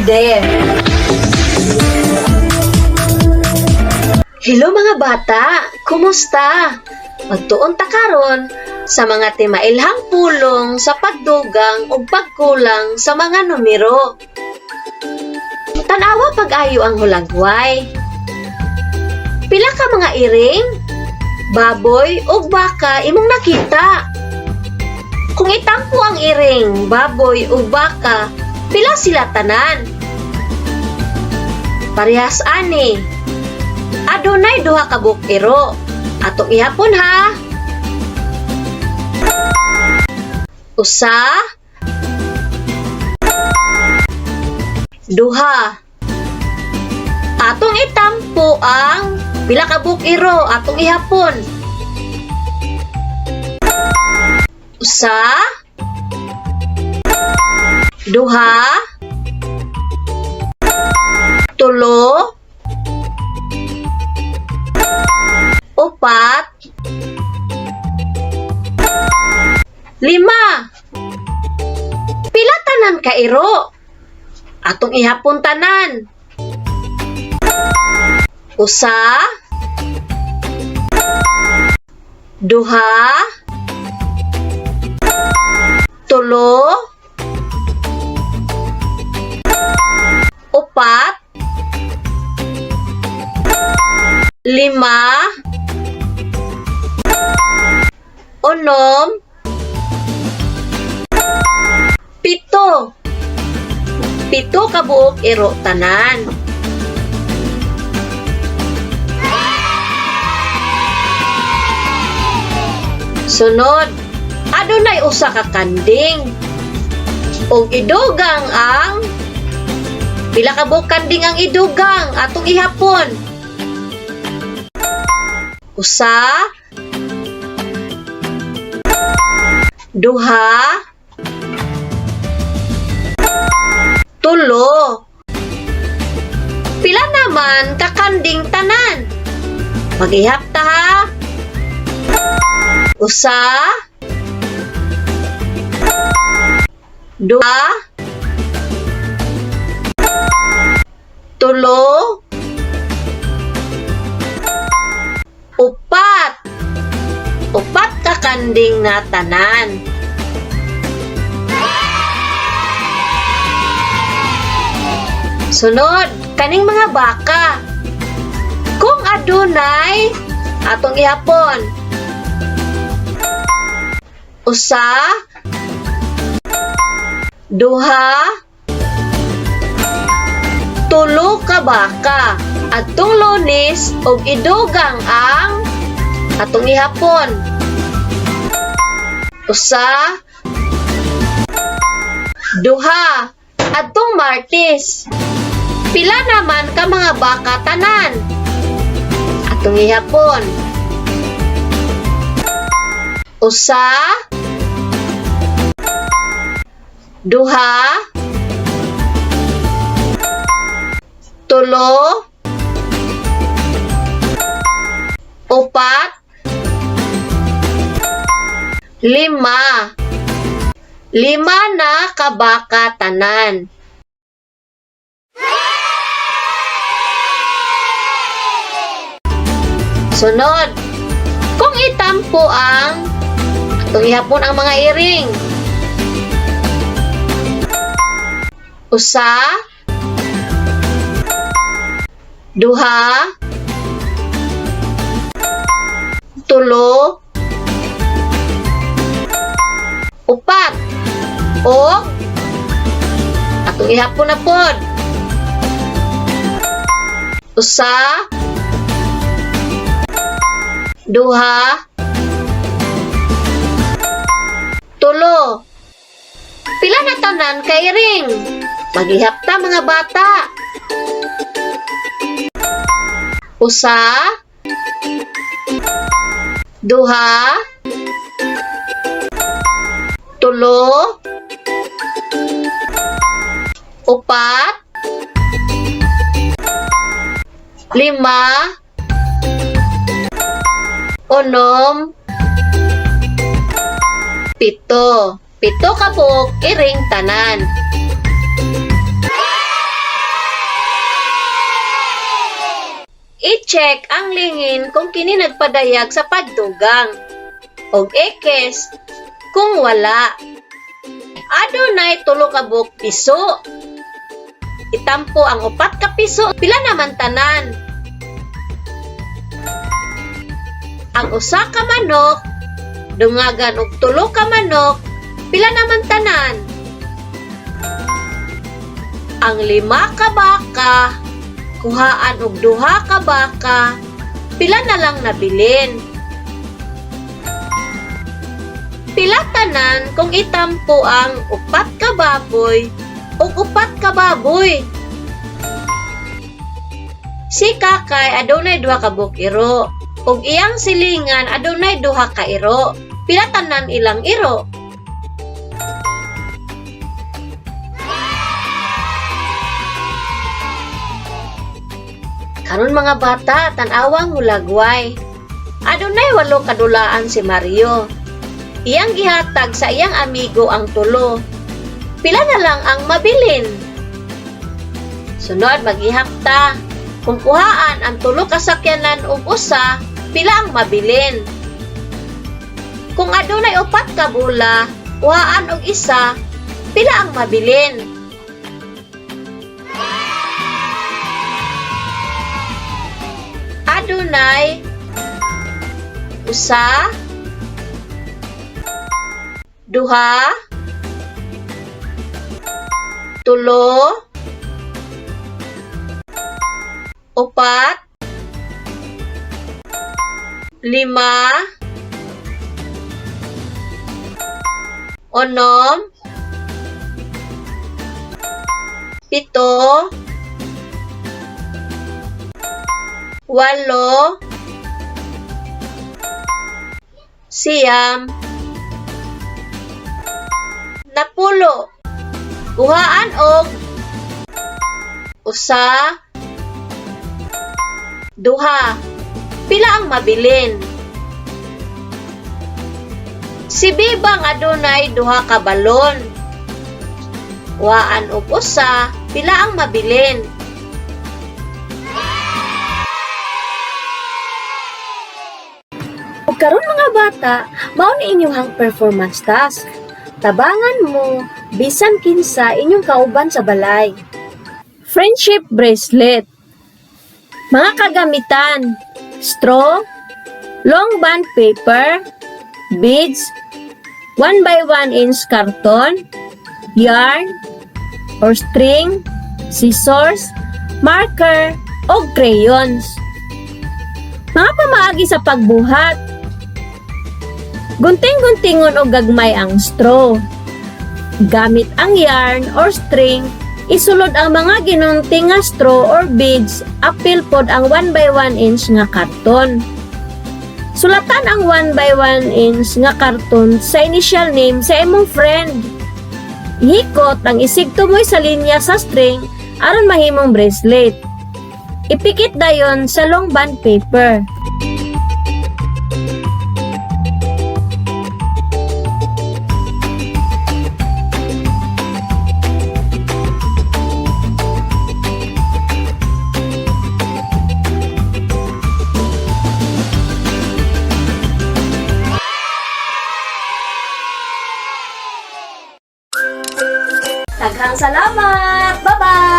there. Hello mga bata, kumusta? Magtuon ta karon sa mga timailhang pulong sa pagdugang ug pagkulang sa mga numero. Tanawa pag-ayo ang hulagway. Pila ka mga iring, baboy ug baka imong nakita? Kung itampo ang iring, baboy ug baka, pila sila tanan? Parehas ani. Adunay duha ka buok iro. Atong ihapon ha. Usa, duha. Atong itampo ang pila ka buok iro atong ihapon. Usa, duha, tulo, upat, lima. Pila tanan ka iro? Atong ihapon tanan. Usa, duha, tulo, upat, lima, unom, pito. 7 ka buok iro tanan. Sunod, adunay usa ka kanding. Ug idugang ang pila ka buok kanding ang idugang atong ihapon. Usa, duha, tulo. Pila naman ka kanding tanan? Mag-ihap ta ha. Usa, duha, tulo, upat. 4 ka kanding na tanan. Sunod, kaning mga baka. Kung adunay, atong ihapon. Usa, duha, tulo ka baka. Adtong Lunes og idugang ang atong ihapon. Usa, duha, adtong Martes. Pila naman ka mga baka tanan? Atong ihapon. Usa, duha, tulo, upat, lima. 5 na ka baka tanan. Sunod, kung itampo ang atong ihapon ang mga iring. Usa, duha, tulo, upat. O atong ihapon na pod. Usa, duha, tulo. Pila na tanan kay ring? Maghihap ta mga bata. Usa, duha, tulo, upat, lima, unom, pito. 7 ka buok iring tanan. I-check ang lingin kung kini nagpadayag sa pagdugang og ekis kung wala. Adunay 3 ka buok piso. Itampo ang 4 ka piso, pila naman tanan? Ang 1 ka manok dungagan og 3 ka manok, pila naman tanan? Ang 5 ka baka kuhaan og 2 ka baka, pila na lang nabilin? Pila tanan kung itampo ang 4 ka baboy ug 4 ka baboy? Si Kakay adunay 2 ka buok iro ug iyang silingan adunay 2 ka iro. Pila tanan ilang iro? Karon mga bata, tan-awang hulagway. Adunay 8 kadulaan si Mario. Iyang gihatag sa iyang amigo ang 3. Pila na lang ang mabilin? Sunod, maghihap ta. Kung kuhaan ang 3 ka sakyanan ug usa, pila ang mabilin? Kung adunay 4 ka bola, kuhaan og 1, pila ang mabilin? Adunay 1, 2, 3, 4, 5, 6, 7, 8, 9, 10. Kuhaan og 1, 2. Pila ang mabilin? Si Bibang adunay 2 ka balon. Kuhaan og 1, pila ang mabilin? Ug karon mga bata, mao ni inyong performance task. Tabangan mo bisan kinsa inyong kauban sa balay. Friendship bracelet. Mga kagamitan: straw, long bond paper, beads, 1 by 1 inch carton, yarn or string, scissors, marker, o crayons. Mga pamaagi sa pagbuhat. Gunting-guntingon og gagmay ang straw. Gamit ang yarn or string, isulod ang mga ginunting nga straw or beads, apil pod ang 1 by 1 inch nga karton. Sulatan ang 1 by 1 inch nga karton sa initial name sa imong friend. Ihikot ang isig tumoy sa linya sa string aron mahimong bracelet. Ipikit dayon sa long bond paper. Daghang salamat! Bye-bye!